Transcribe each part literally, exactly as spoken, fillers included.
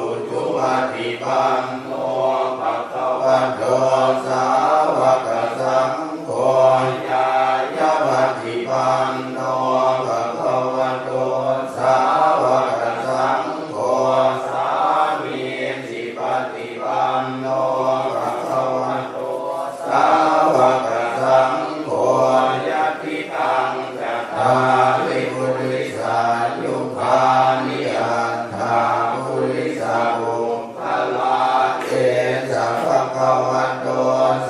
ujupaṭipanno bhagavato sāvakasaṅgho, ñāyapaṭipanno bhagavato sāvakasaṅgho, sāmīcipaṭipanno bhagavato sāvakasaṅgho, yadidaṃ cattāri purisayugāni aṭṭha purisapuggalā, esa bhagavato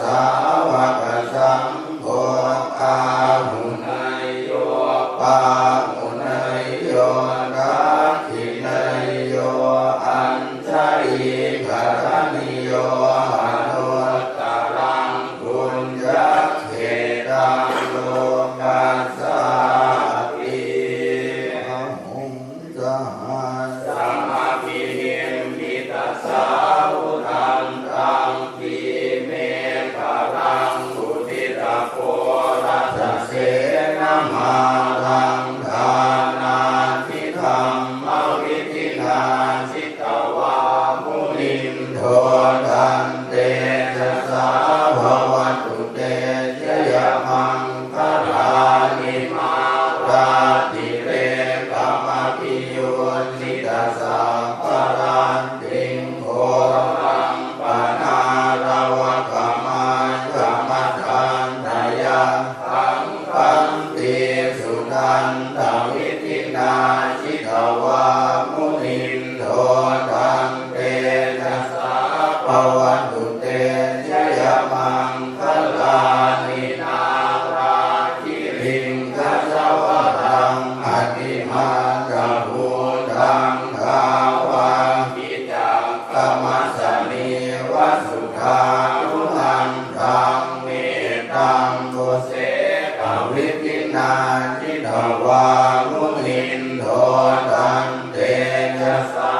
sāvakasaṅgho, āhuneyyo pāhuneyyo dakkhiṇeyyo añjalikaraṇīyo, anuttaraṃ puññakkhettaṃ lokassāti. Bāhuṃ sahassamabhinimmitasāvudhantaṃ, grīmekhalaṃ uditaghorasasenamāraṃ, dānādidhammavidhinā jitavā munindo, tantejasā bhavatu te jayamaṅgalāni. Mārātirekamabhiyujjhitasabbarattiṃ, ghorampanāḷavakamakkhamathaddhayakkhaṃ, khantīsudantavidhinā jitavā munindo, tantejasā bhavatu te jayamaṅgalāni. Nāḷāgiriṃ gajavaraṃ atimattabhūtaṃ, dāvaggicakkamasanīva sudāruṇantaṃ, mettambusekavidhinā jitavā munindo, tantejasā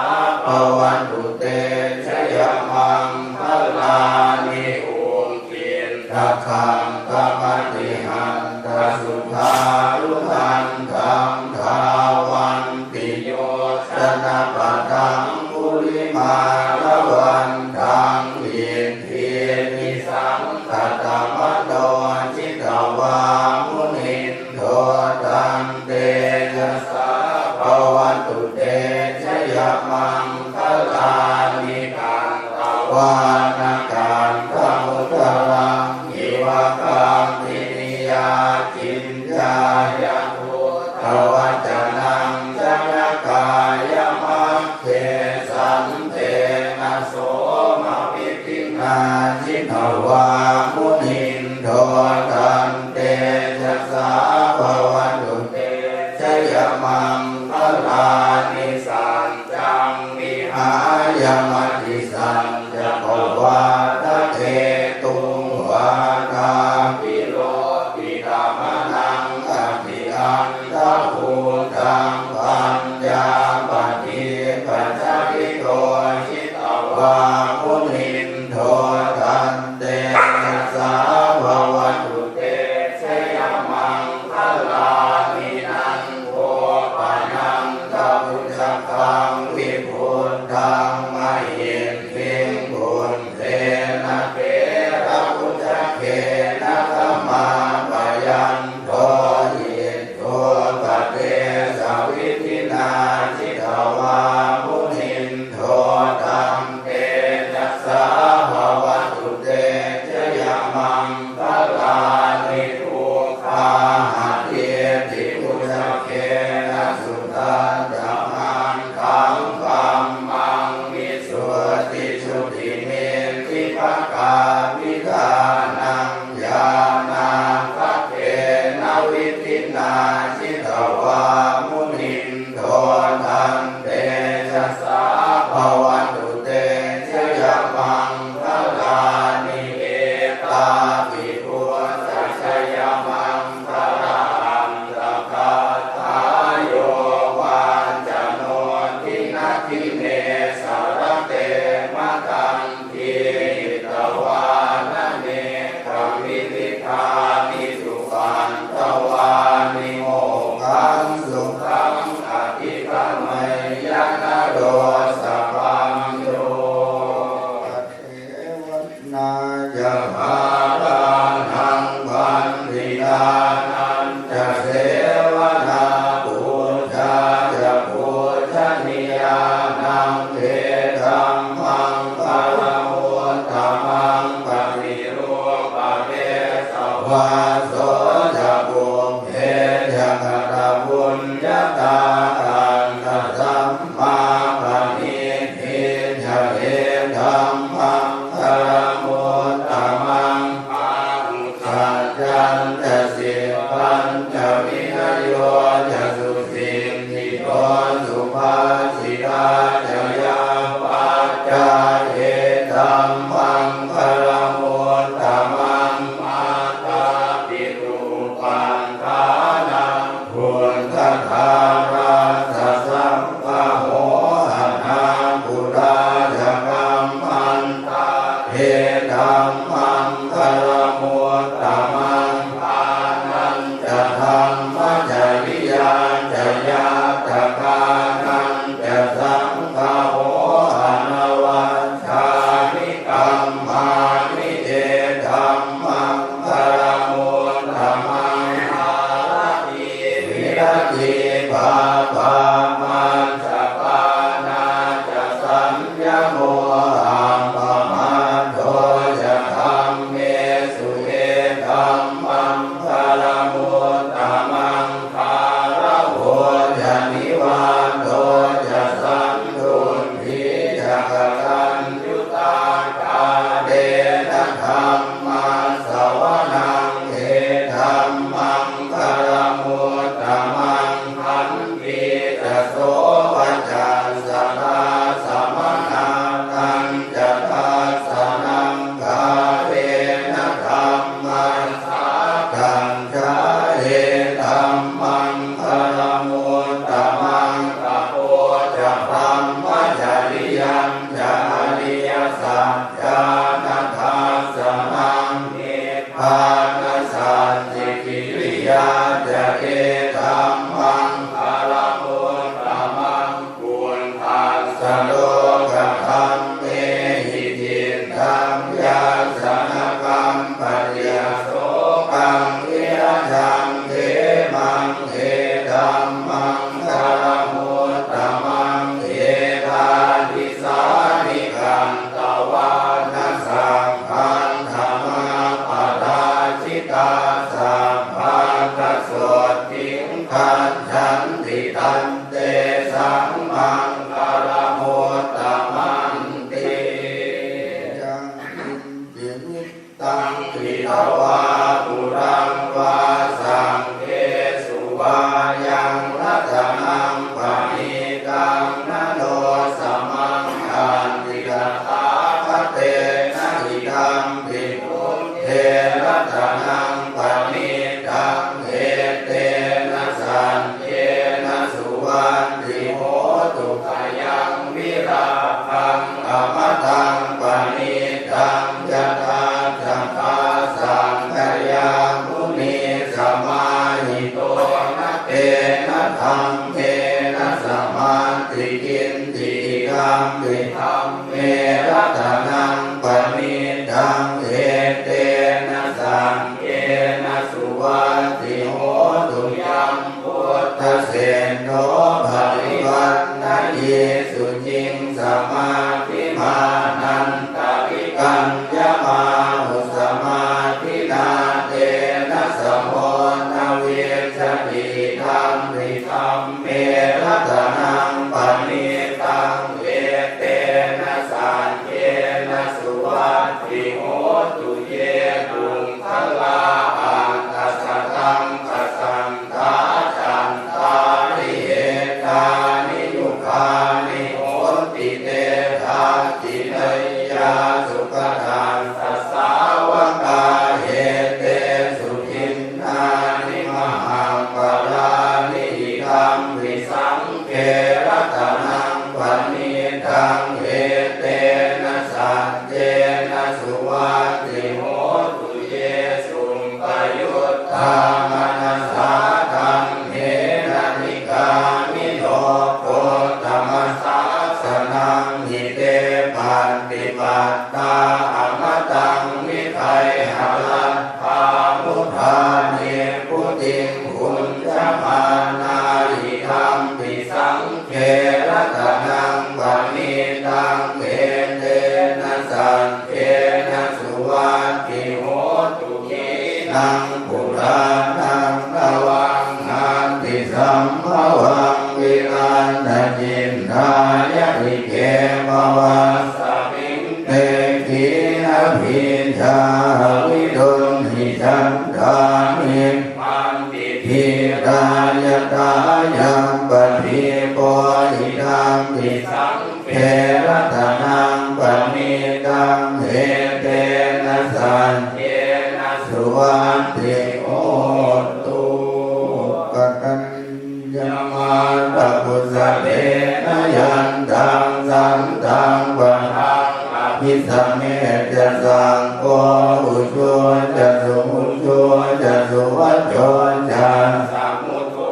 bhavatu te jayamaṅgalāni. Ukkhittakhaggamatihatthasudāruṇantaṃ, dhāvantiyojanapathaṅgulimālavantaṃ, iddhībhisaṅkhatamano jitavā munindo, tantejasā bhavatu te jayamaṅgalāni. Katvāna kaṭṭhamudaraṃ iva gabbhinīyā, ciñcāya duṭṭhavacanaṃ janakāyamajjhe, santena somavidhinā jitavā munindo, tantejasā bhavatu te jayamaṅgalāni. Saccaṃ vihāya matisaccakavādaketuṃ, vādābhiropitamanaṃ atiandhabhūtaṃ, paññāpadīpajalito jitavā munindo, tantejasā bhavatu te jayamaṅgalāni. Nandopanandabhujagaṃ vibudhaṃ mahiddhiṃ, puttena therabhujagena damāpayanto, iddhūpadesavidhinā jitavā munindo, tante Etam maṅgalam uttamaṃ. Bāhusaccañca sippañca vinayo ca susikkhito subhāsitā ca yā vācā etam maṅgalam uttamaṃ. Mātāpitu upaṭṭhānaṃ puttadārassa saṅgaho anākulā ca kammantā etam maṅgalam uttamaṃ. Dānañca dhammacariyā ca ñātakānañca saṅgaho anavajjāni kammāni etam maṅgalam uttamaṃ. Āratī viratī pāpā majjapānā ca saññamo appamādo ca dhammesu etam maṅgalam uttamaṃ. Gāravo ca nivāto ca santuṭṭhī ca kataññutā kālena dhammassavanaṃ etam maṅgalam uttamaṃ. Khantī ca sovacassatā samaṇānañca dassanaṃ kālena dhamma sākacchā etam maṅgalam uttamaṃ. Tapo ca brahmacariyañca ariyasaccāna dassanaṃ nibbānasacchikiriyā ca etam maṅgalam uttamaṃ. Phuṭṭhassa lokadhammehi cittaṃ yassa na kampati asokaṃ virajaṃ khemaṃ etam maṅgalam uttamaṃ. Etādisāni katvāna sabbattha paṇābhipūtikā sabbattha sotthiṃ gacchanti tantesaṃ maṅgalam uttamanti. Yaṅkiñci vittaṃ idha vā huraṃ vā saggesu vā yaṃ ratanaṃ paṇītaṃ na no samaṃ atthi tathāgatena idampi buddhe ratanaṃ paṇītaṃ etena saccena suvatthi hotu. Khayaṃ virāgaṃ amataṃ paṇītaṃ yadajjhagā sakyamunī samāhito na tena dhammena samatthi kiñci idampi dhamme ratanaṃ paṇītaṃ etena saccena suvatthi hotu. Yam buddhaseṭṭho parivaṇṇayī suciṃ samādhimānantarikaññamāhu samādhinā tena samo na vijjati idampi dhamme ratanaṃ paṇītaṃ etena saccena suvatthi hotu. Ye puggalā aṭṭha sataṃ pasaṭṭhā cattāri etāni yugāni honti te dakkhiṇeyyā sugatassa sāvakā etesu dinnāni mahapphalāni idampi saṅghe ratanaṃ paṇītaṃ etena saccena suvatthi hotu. Ye suppayuttā manasā daḷhena nikkāmino gotamasāsanamhi te pattipattā amataṃ vigayha laddhā mudhā nibbutiṃ bhuñjamānā idampi saṅghe ratanaṃ paṇītaṃ etena saccena suvatthi hotu. Khīṇaṃ purāṇaṃ navaṃ natthi sambhavaṃ virattacittāyatike bhavassa saṃvaraṃ abhisamecca saṅgho ujū ca suhujū ca suvaco cassa mudu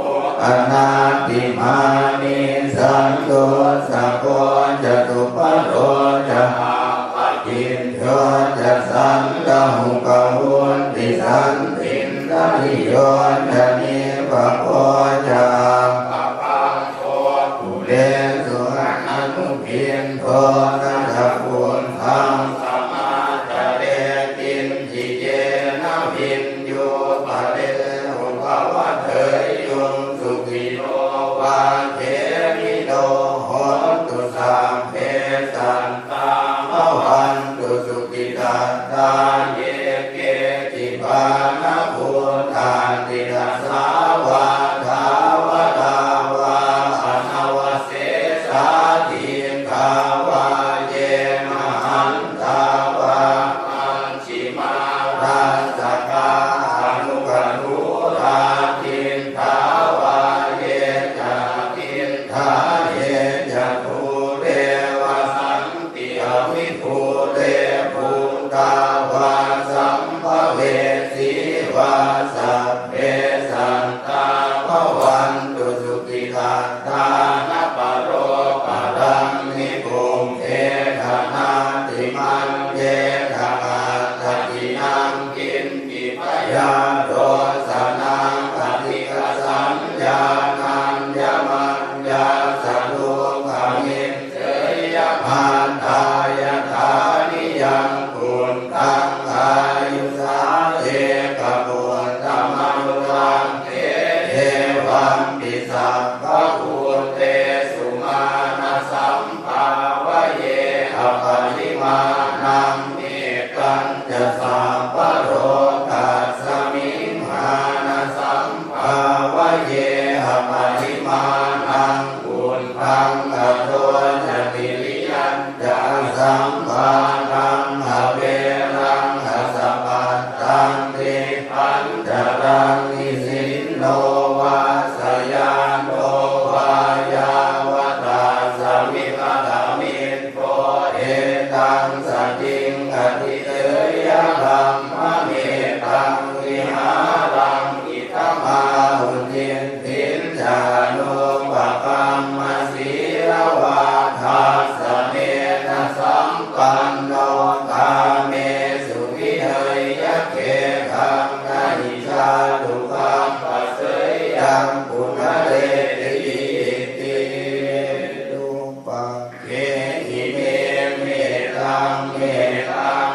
anatimānī santussako ca subharo ca appakicco ca sallahukavutti santindriyo ca nipako ca appamādo kulesu ananugiddho. Na ca khuddaṃ samācare kiñci yena viññū pare upavadeyyuṃ. Sukhino vā khemino hontu sabbe sattā bhavantu sukhitattā. Ye keci pāṇabhūtatthi tasā vā thāvarā vā anavasesā dīghā vā ye mahantā vā maj jhimā rassakā aṇukathūlā diṭṭhā vā ye ca adiṭṭhā ye ca dūre vasanti avidūre bhūtā vā sambhavesī vā sabbe sattā bhavantu sukhitattā. Na paro paraṃ nikubbetha nātimaññetha katthaci naṃ kiñci byārosanā paṭighasaññā nāññamaññassa dukkhamiccheyya. Mātā yathā niyaṃ puttaṃ āyusā ekaputtamanurakkhe evampi sabbabhūtesu mānasaṃ bhāvaye aparimāṇaṃ. Mettañca sabbalokasmiṃ mānasaṃ bhāvaye aparimāṇaṃ uddhaṃ adho ca tiriyañca asambādhaṃ averaṃ asapattaṃ. Tiṭṭhañcaraṃ nisinno vā sayāno vā yāvatassa vigatamiddho etaṃ satiṃ adhiṭṭheyya brahmametaṃ vihāraṃ idhamāhu. Diṭṭhiñca anupagamma sīlavā dassanena sampanno kāmesu vineyya gedhaṃ na hi jātu gabbhaseyyaṃ punaretīti. Vīrupādehi me mettaṃ, mettaṃ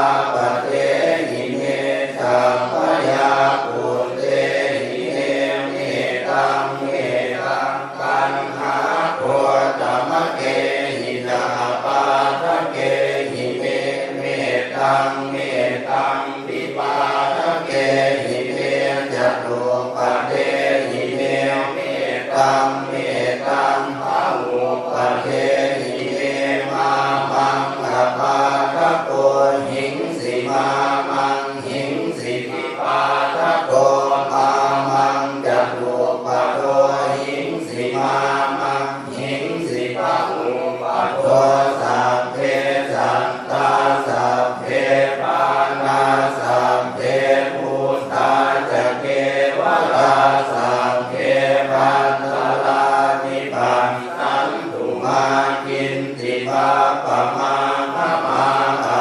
erāpathehi me ca, byāputtehi me mettaṃ, mettaṃ kaṇhāgoṭamakehi ca, apādakehi me mettaṃ, mettaṃ vipādakehi me ca, dupphadehi me mettaṃ, mettaṃ bahuppadehi me mā maṃ apādako hiṃsi, mā maṃ hiṃsi vipādako mā maṃ ca, dupphado hiṃsi, mā maṃ hiṃsi bahupphado. Sabbe sattā sabbe pāṇā sabbe bhūtā ca kevalā, sabbe bhadrāni passantu mā kiñci pāpam āgamā.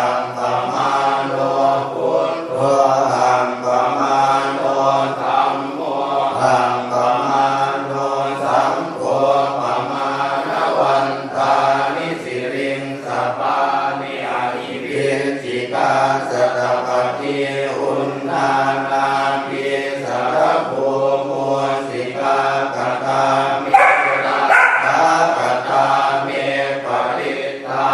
Appamāṇo buddho, appamāṇo dhammo, appamāṇo saṅgho, pamāṇavantāni siriṃsapāni ahi vicchikā satapadī uṇṇānābhī sarabū mūsikā. Katā me rakkhā, katā me parittā,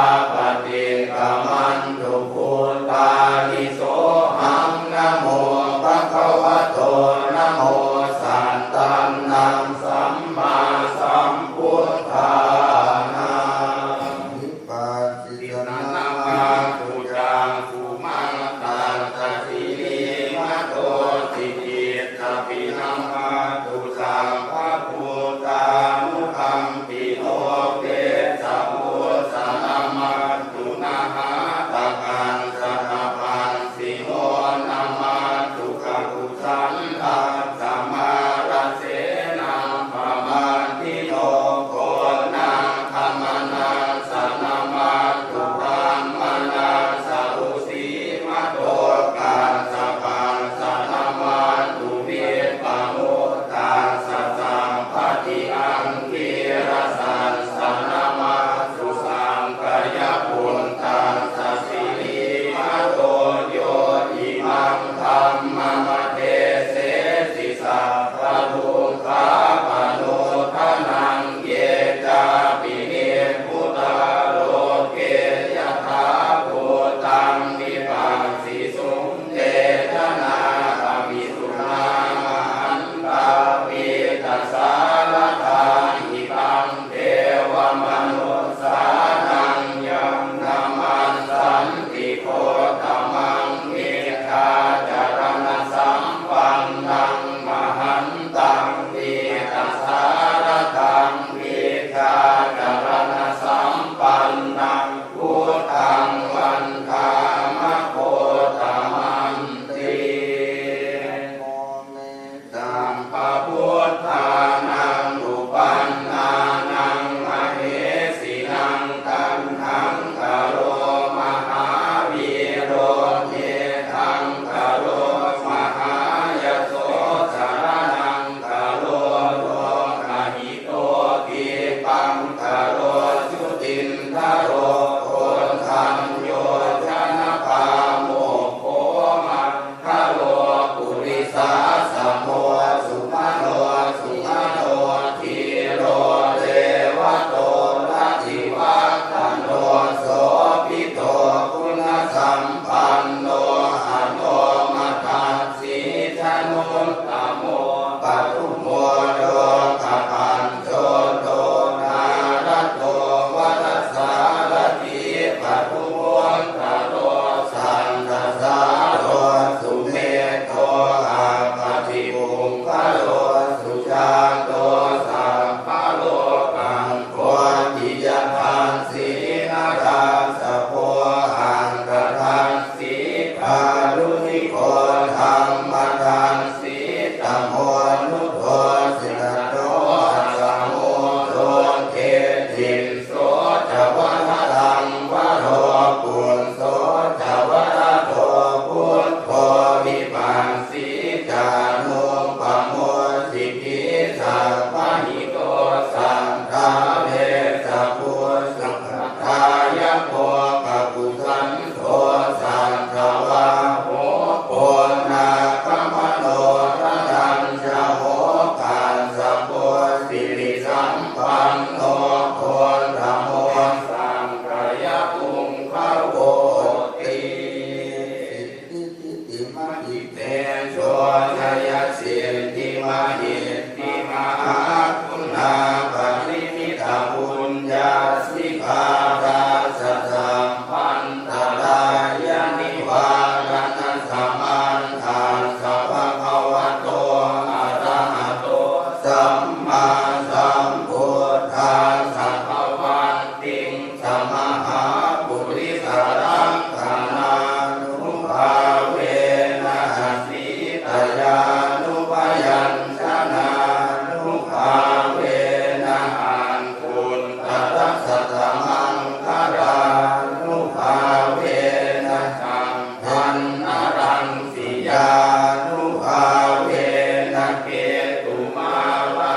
Mahāpurisalakkhaṇānubhāvena asītyānubyañjanānubhāvena aṅguttarasattamaṅgalānubhāvena chabbaṇṇaraṃsiyānubhāvena ketumālā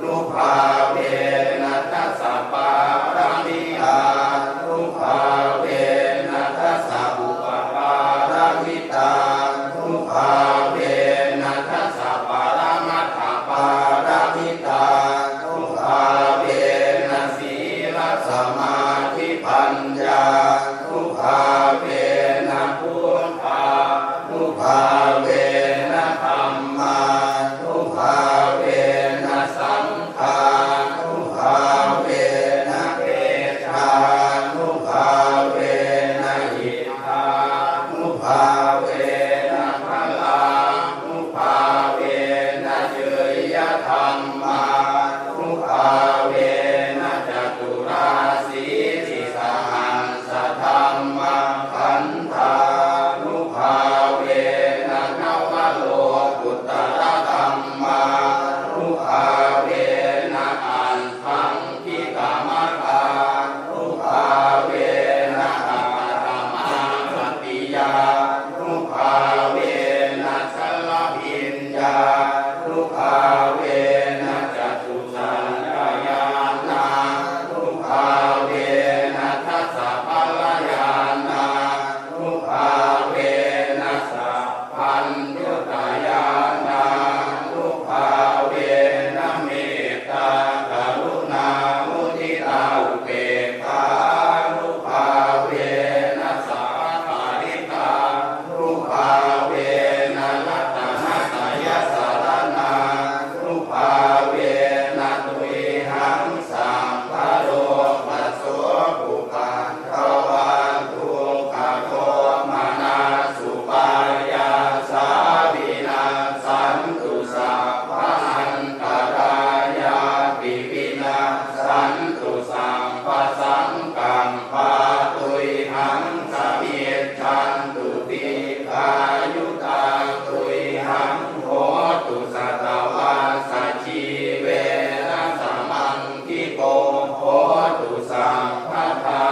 nubhāvena dasapāramitānubhāvena dasabhupapāramitānubhāvena dasaparamatthapāramitānubhāvena sīlasamādhipaññānubhāvena buddhānubhāvena dhammānubhāvena saṅ ghānubhāvena tejānubhāvena iddhānubhāvena balānubhāvena jeyya dhammānubhāvena caturāsītisahassa saddhammakkhandhānubhāvena navalokuttaradhammānubhāvena aṭṭhaṅgikamaggānubhāvena aṭṭhasamāpattiyānubhāvena chaḷabhiññānubhāvena catu saccayānānubhāvena sabbaññutañānānubhāvena mettākaruṇāmuditāupekkhānubhāvena sabbaparittānubhāvena ratanattayasaraṇānubhāvena tuyhaṃ sabbarogasokupaddavadukkhadomanassupāyāsā vinassantu sabbaantarāyāpi vinassantu sabbasaṅkappā tuyhaṃ samijjhantu dīghāyutā tuyhaṃ hotu satavassajīvena samaṅgiko hotu sabbadā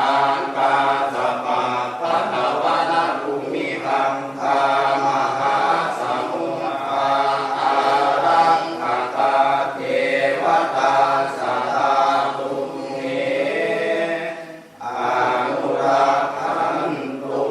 ākāsapabbatavanabhūmigaṅgāmahāsamuddā ārakkhatā devatā sadā tumhe anurakkhantu.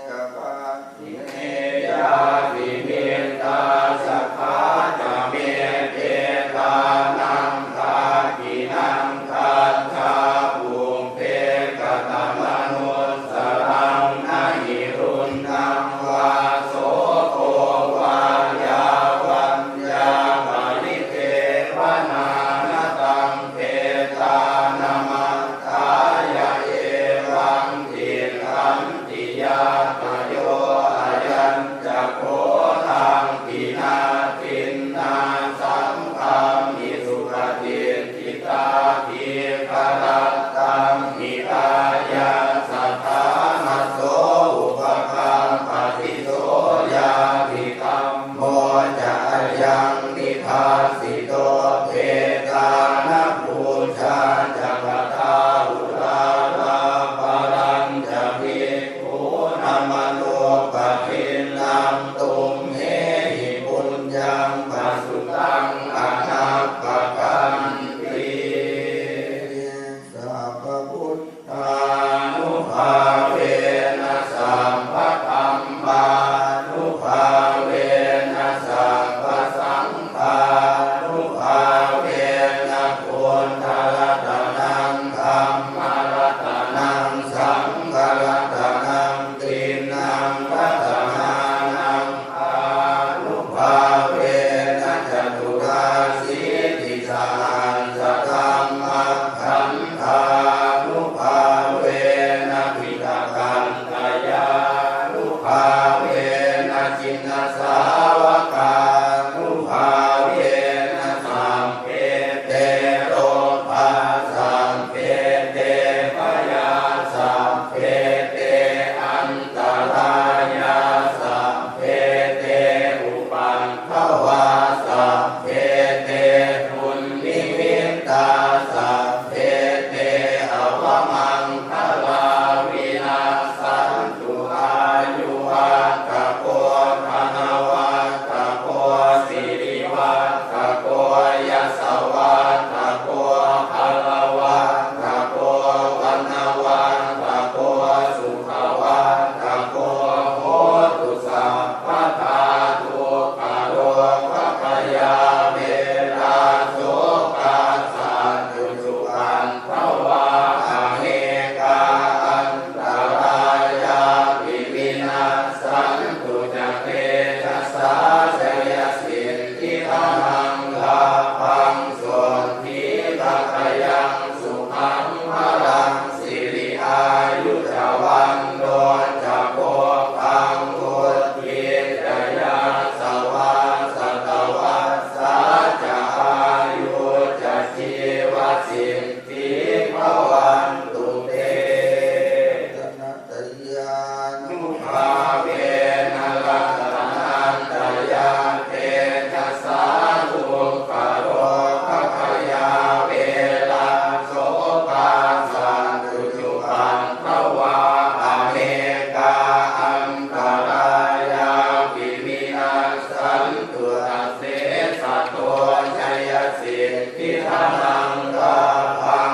Sabbāni me bhāgine ñātimittā sakhā ca me petānaṃ dakkhiṇaṃ dajjā pubbe katamanussaraṃ na hi ruṇṇaṃ vā soko vā yā vaññā paridevanā na taṃ petānamatthāya evaṃ tiṭṭhanti ñātayo. Ayañca kho dakkhiṇā dinnā saṅghamhi supatiṭṭhitā dīgharattaṃ hitāyassa ṭhānaso upakappati. So ñātidhammo ca ayaṃ nidassito petāna pūjā ca Ayaṃ sukhaṃ balaṃ siri āyu ca vaṇṇo ca bhogaṃ vuḍḍhī ca yasavā satavassā ca āyū ca jīvasiddhī bhavantu te. Ratanattayānubhāvena ratanattayatejasā dukkharogabhayā verā sokā sattu cupaddavā anekā antarāyāpi vinassantu asesato. Jayasiddhi dhanaṃ lābhaṃ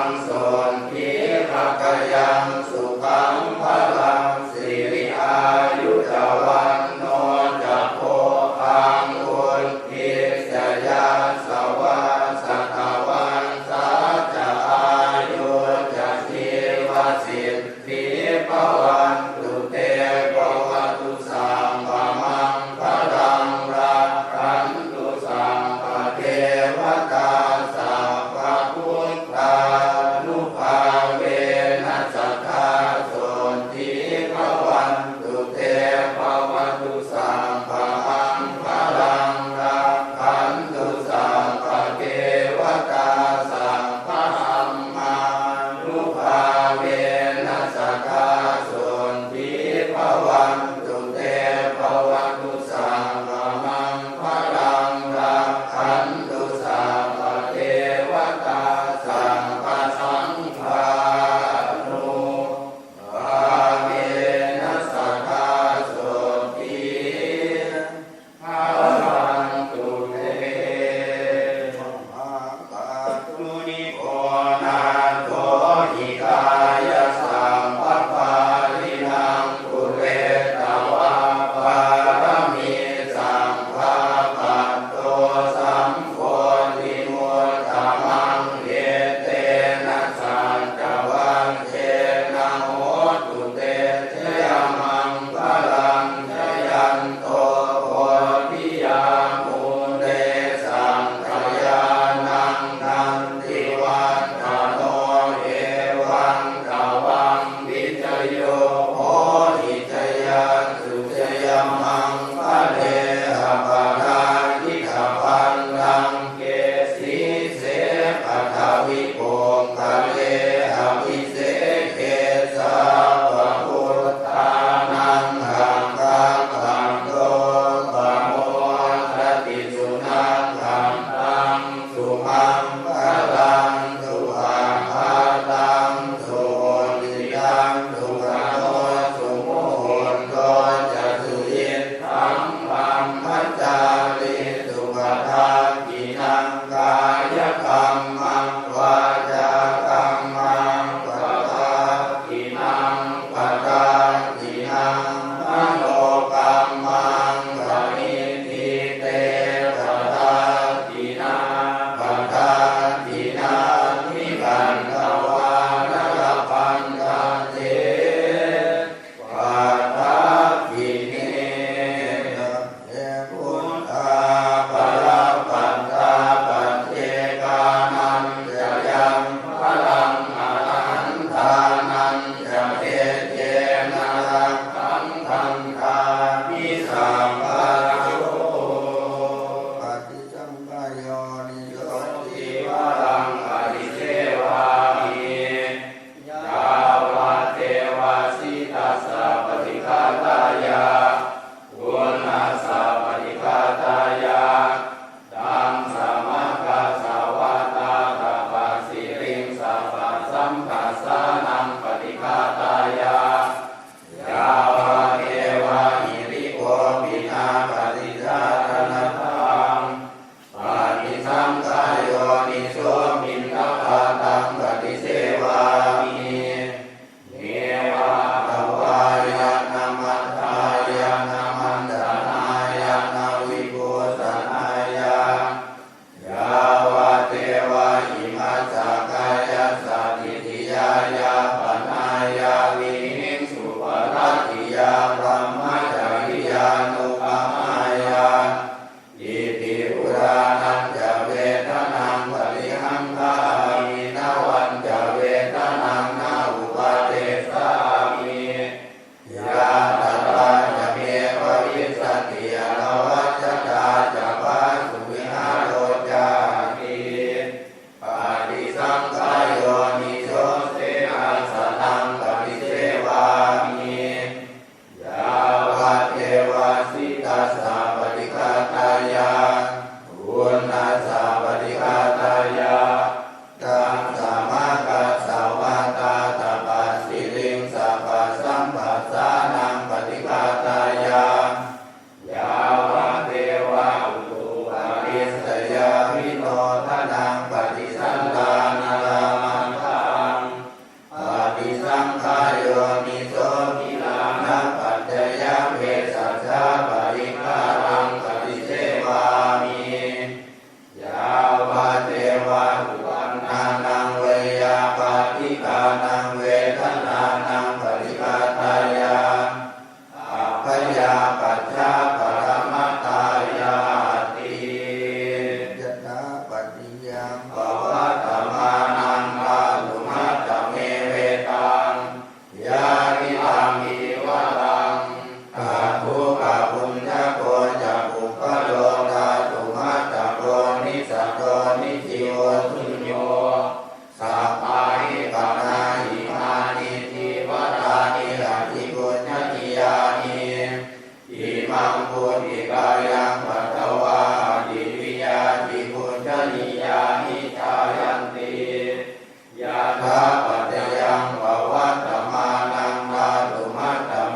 apaccayaṃ pavatthamānaṃ dhātumattamevetaṃ.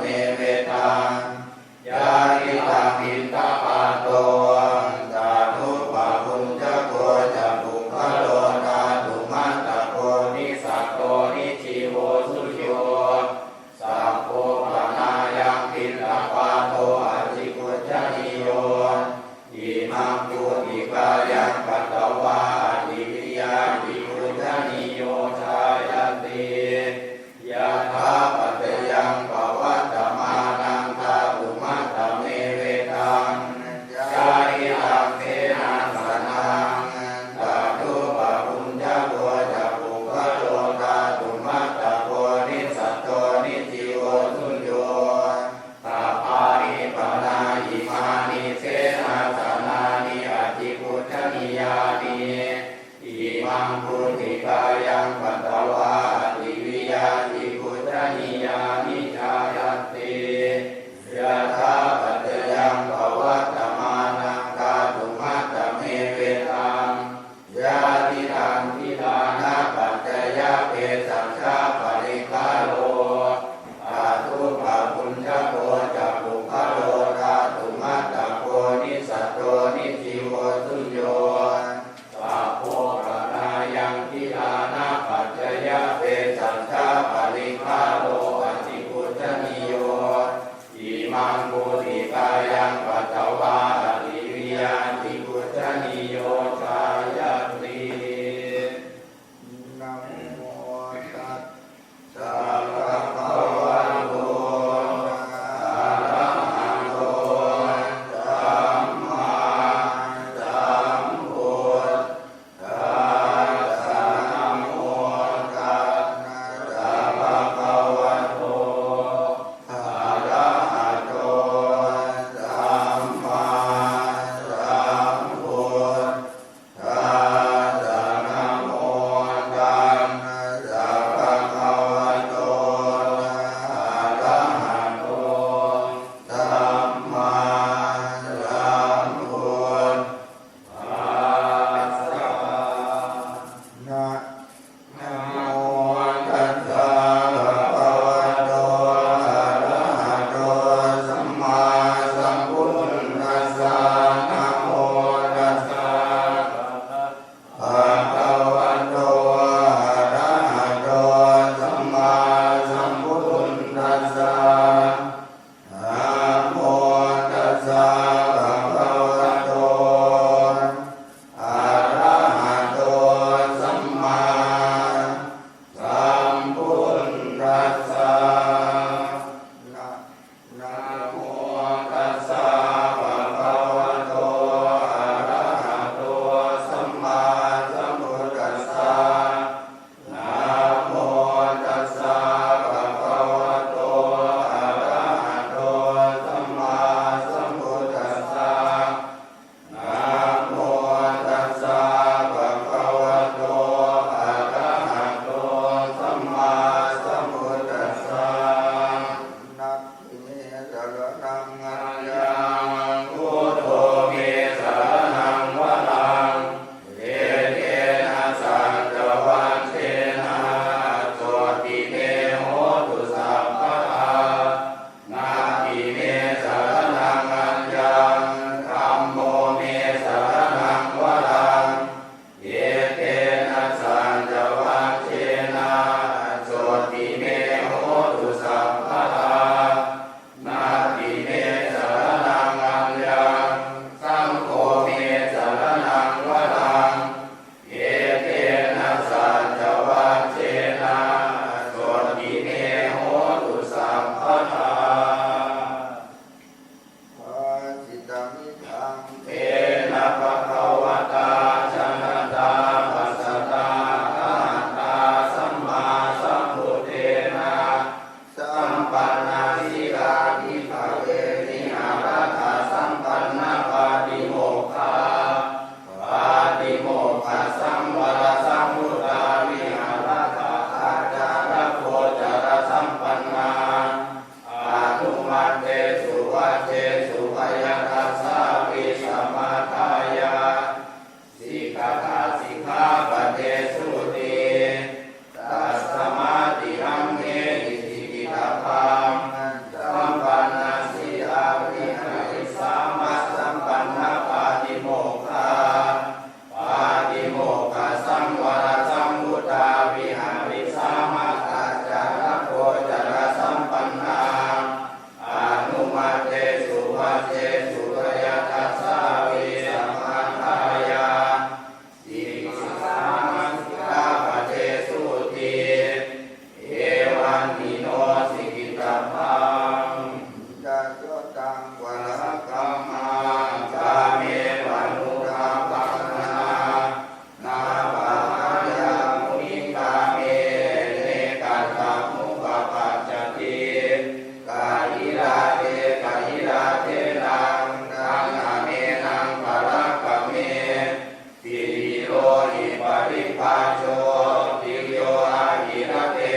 Yadidaṃ piṇḍapāto tathūpabhuñjako ca puggalo dhātumattako nisatto nijjīvo suco, sabbo panāyaṃ piṇḍapāto ācikkhujjanīyo. Imaṃ pūtikāyaṃ katvā ādiviyā ācikkhujjanīyo jāya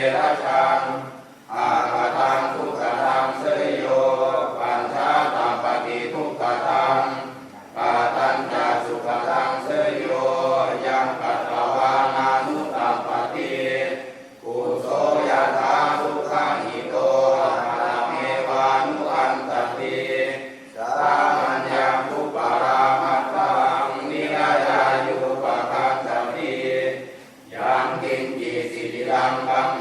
Rajaṃ, akataṃ dukkhataṃ seyyo, pacchā tapati dukkhataṃ. Katañca sukhataṃ seyyo, yaṃ katvā nānutappati. Kuso yathā dukkhahito, katamevanukampati. Sāmaññaṃ kupalamabbaṃ, virajayyupakkacchati. Yaṅkiñci sirīraṅgaṃ